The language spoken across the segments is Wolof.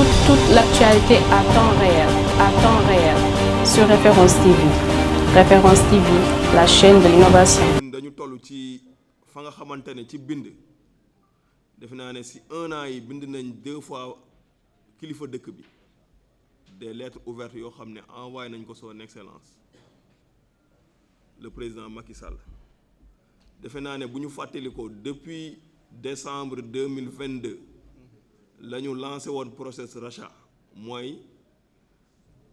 toute l'actualité à temps réel, sur Référence TV. Référence TV, la chaîne de l'innovation. dañu toll ci fa nga xamante ne ci bind defe naa ne si 1 an yi bind nañ 2 fois kilifa dëkk bi des lettres ouvertes yoo xam ne envoyé nañ ko son excellence le président Macky Sall defe naa ne bu ñu fàttalikoo depuis décembre 2022 la ñu lancé woon process rachat mooy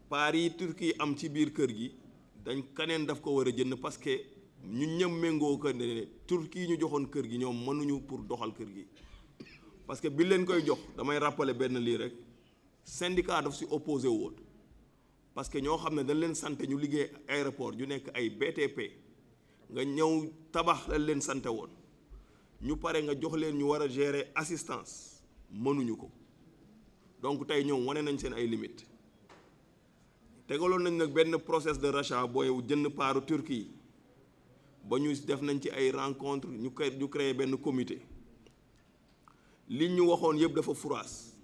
part yi Turquie am ci biir kër gi dañ kaneen daf ko war a jënd parce que ñun ñëm méngoo ko ne Turquie ñu joxoon kër gi ñoom mënuñu pour doxal kër gi parce que bi leen koy jox damay rappeler benn lii rek syndicat daf si opposé woon parce que ñoo xam ne dañ leen sant ñu liggéey aéroport ñu nekk ay BTP nga ñëw tabax lañ leen sante woon ñu pare nga jox leen ñu war a gérer assistance mënuñu ko donc tey ñoom wane nañ seen ay limites tegaloon nañ nag benn process de rachat booy jënd paaru Turquie ba ñu def nañ ci ay rencontre ñu créé benn comité li ñu waxoon yëpp dafa furaas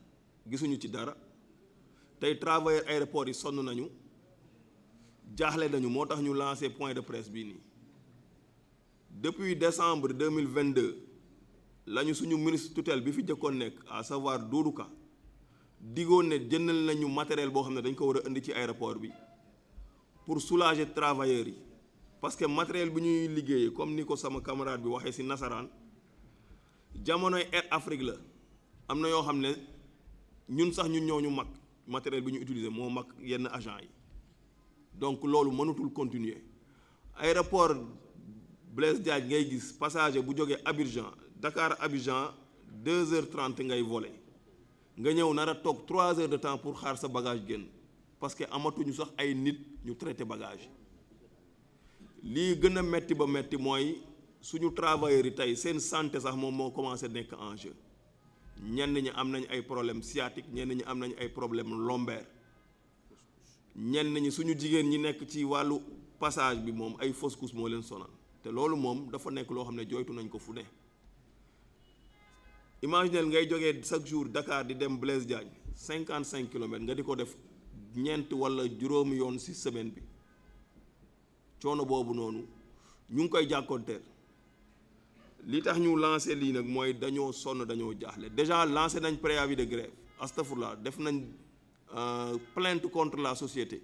gisuñu ci dara tey travailleurs aéroport yi sonn nañu jaaxle nañu moo tax ñu lancé point de presse bii nii depuis décembre 2022 lañu suñu ministre tutelle bi fi jëkkoon nekk à savoir Doudou Ka digoon ne jëndal nañu matériel boo xam ne dañ ko war a indi ci aéroport bi pour soulager travailleurs yi parce que matériel bi ñuy liggéeyee comme ni ko sama camarade bi waxee ci nasaraan jamonoy Air Afrique la am na yoo xam ne ñun sax ñun ñoo ñu mag matériel bi ñu utiliser moo mag yenn agent yi donc loolu mënatul continuer aéroport Blaise Diagne ngay gis passager bu jógee Abidjan Dakar Abidjan 2h30 ngay voler nga ñëw nar a toog 3 heures de temps pour xaar sa bagage génn parce que amatuñu sax ay nit ñu traité bagage lii gën a metti ba metti mooy suñu travailleurs yi tey seen santé sax moom moo commencé nekk en jeu ñenn ñi am nañ ay problème sciatique ñenn ñi am nañ ay problème lombaire ñenn ñi suñu jigéen ñi nekk ci wàllu passage bi moom ay fausse couche moo leen sonal te loolu moom dafa nekk loo xam ne jooytu nañ ko fu ne imaginez ngay jógee chaque jour Dakar di dem Blaise Diagne 55 kilomètres nga di ko def ñeent wala juróomi yoon ci semaine bi coono boobu noonu ñu ngi koy jàkkoonteel li tax ñu lancé lii nag mooy dañoo sonn dañoo jaaxle déjà lancé nañ préavis de grève astafurlah def nañ plainte contre la société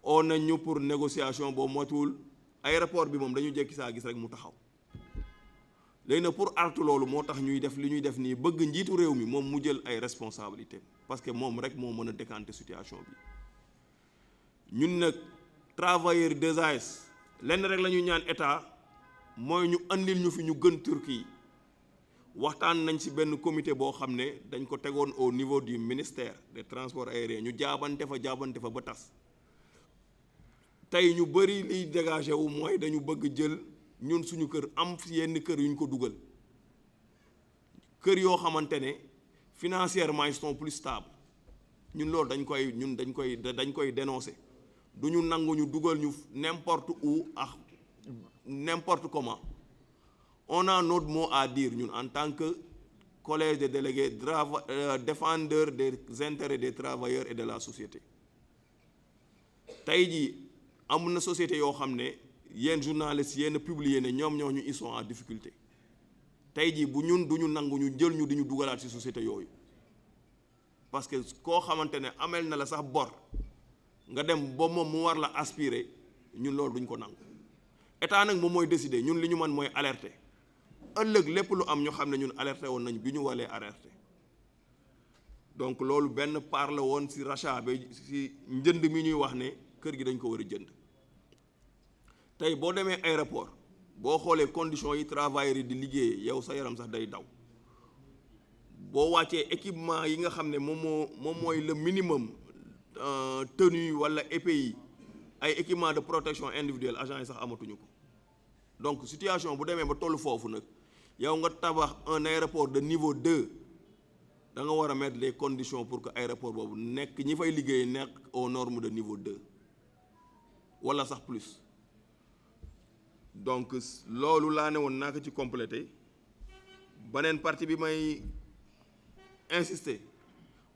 oo nañ ñu pour négociation boobu motuwul aéroport bi moom dañu jekki saa gis rek mu taxaw léegi nag pour artu loolu moo tax ñuy def li ñuy def nii bëgg njiitu réew mi moom mu jël ay responsabilités parce que moom rek moo mën a décanter situation bi ñun nag travailleurs des AS lenn rek la ñuy ñaan état mooy ñu andil ñu fi ñu gën Turquie waxtaan nañ ci benn comité boo xam ne dañ ko tegoon au niveau du ministère des transports aériens ñu jaabante fa ba tas tey ñu bëri liy dégagé wu mooy dañu bëgg jël ñun suñu kër am yenn kër yu ñu ko dugal kër yoo xamante ne financièrement ils sont plus stables ñun loolu dañ koy dénoncer du ñu nangu ñu dugal ñu n'importe où ak n'importe comment on a notre mot à dire ñun en tant que collège des délégués défendeurs des intérêts des travailleurs et de la société tey jii am na société yoo xam ne yenn journalistes yenn publier ne ñoom ñooñu ils sont en difficulté tey jii bu ñun du ñu nangu ñu jël ñu di ñu dugalaat ci société yooyu parce que koo xamante ne amel na la sax bor nga dem ba moom mu war la aspirer ñun loolu duñ ko nangu état nag moom mooy décider ñun li ñu mën mooy alerter ëllëg lépp lu am ñu xam ne ñun alerter woon nañ bi ñu walee alerter donc loolu benn part la woon ci rachat bi ci njënd mi ñuy wax ne kër gi dañ ko war a jënd tey boo demee aéroport boo xoolee conditions yi travailleurs yi di liggéeyee yow sa yaram sax day daw boo wàccee équipement yi nga xam ne moom mooy le minimum tenue wala EPI ay équipement de protection individuelle agents yi sax amatuñu ko donc situation bu demee ba tollu foofu nag yow nga tabax un aéroport de niveau 2 da nga war a mettre les conditions pour que aéroport boobu nekk ñi fay liggéey nekk aux normes de niveau 2 wala sax plus donc loolu laa ne woon naa ko ci complété beneen partie bi may insister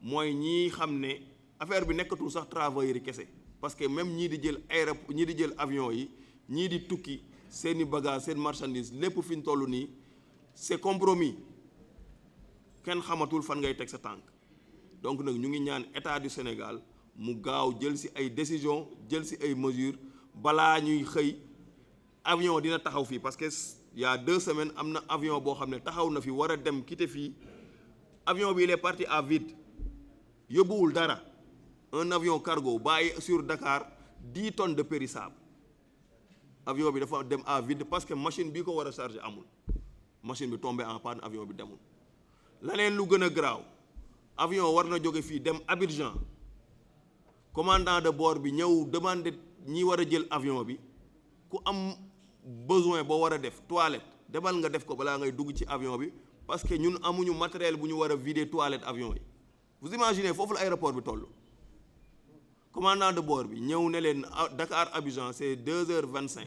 mooy ñii xam ne affaire bi nekkatul sax travailleurs yi kese parce que même ñii di jël ñii di jël avion yi ñii di tukki seeni bagage seen marchandise lépp fi ñu toll nii c'est compromis kenn xamatul fan ngay teg sa tànk donc nag ñu ngi ñaan état du Sénégal mu gaaw jël ci ay décisions jël ci ay mesures balaa ñuy xëy avion dina taxaw fii parce que il y a 2 semaines am na avion boo xam ne taxaw na fi war a dem quitter fii avion bi il est parti à vide yóbbuwul dara un avion cargo bàyyi sur Dakar 10 tonnes de périssable avion bi dafa dem à vide parce que machine bi ko war a charger amul machine bi tombé en panne avion bi demul. laneen lu gën a garaaw avion war na jóge fii dem Abidjan commandant de bord bi ñëw demander ñi war a jël avion bi ku am besoin boo war a def toilette demal nga def ko balaa ngay dugg ci avion bi parce que ñun amuñu matériel bu ñu war a vider toilette avion yi vous imaginez foofu la aéroport bi toll commandant de bord bi ñëw ne leen Dakar Abidjan c'est 2h25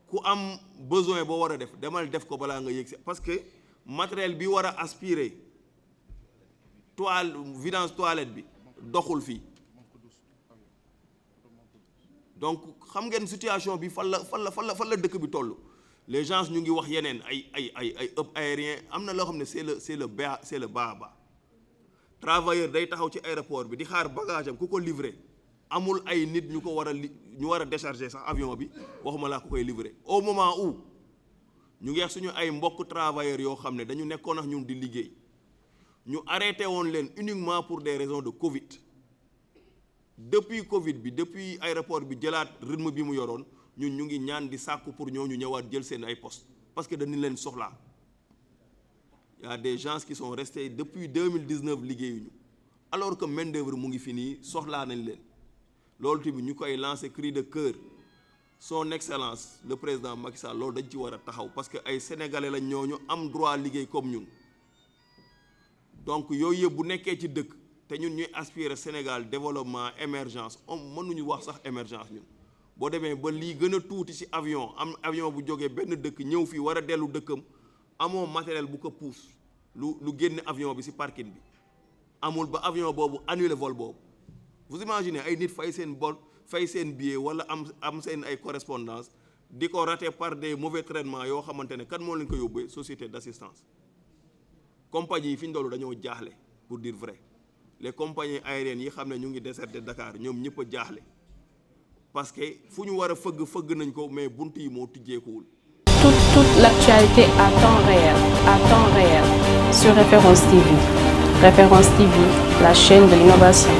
ku am besoin boo war a def demal def ko balaa nga yëg si parce que matériel bi war a aspirer vidange toilette bi doxul fii donc xam ngeen situation bi fan la dëkk bi toll les gens ñu ngi wax yeneen ay hub aérien am na loo xam ne c'est le bas travailleur day taxaw ci aéroport bi di xaar bagage am ku ko livrer amul ay nit ñu ko war a décharger sax avion bi waxuma laa ku koy livrer au moment où ñu ngi wax suñu ay mbokk travailleurs yoo xam ne dañu nekkoon ak ñun di liggéey ñu arrêté woon leen uniquement pour des raisons de Covid depuis Covid bi depuis aéroport bi jëlaat rythme bi mu yoroon ñun ñu ngi ñaan di sàkku pour ñooñu ñëwaat jël seen ay poste parce que dañu leen soxlaa y a des gens qui sont restés depuis 2019 liggéeyuñu alors que main d'œuvre mu ngi fi nii soxlaa nañ leen loolu tamit ñu koy lancer cri de cœur son excellence le président Macky Sall loolu dañ ci war a taxaw parce que ay sénégalais lañ ñooñu am droit liggéey comme ñun donc yooyu yëpp bu nekkee ci dëkk te ñun ñuy aspirer Sénégal développement émergence mënuñu wax sax émergence ñun boo demee ba lii gën a tuuti ci avion am avion bu jógee benn dëkk ñëw fii war a dellu dëkkam amoo matériel bu ko pousse lu génne avion bi ci parking bi amul ba avion boobu annuler vol boobu vous imaginez ay nit fay seen bon fay seen billet wala am seen ay correspondance di ko raté par des mauvais traitements yoo xamante ne kan moo leen ko yóbbee société d'assistance compagnie yi fi ñu dollu dañoo jaaxle pour dire vrai les compagnies aériennes yi xam ne ñu ngi déserté Dakar ñoom ñëpp a jaaxle parce que fu ñu war a fëgg nañ ko mais bunt yi moo tijjeekuwul. Toute l'actualité à temps réel sur Référence TV. Référence TV, la chaîne de l'innovation.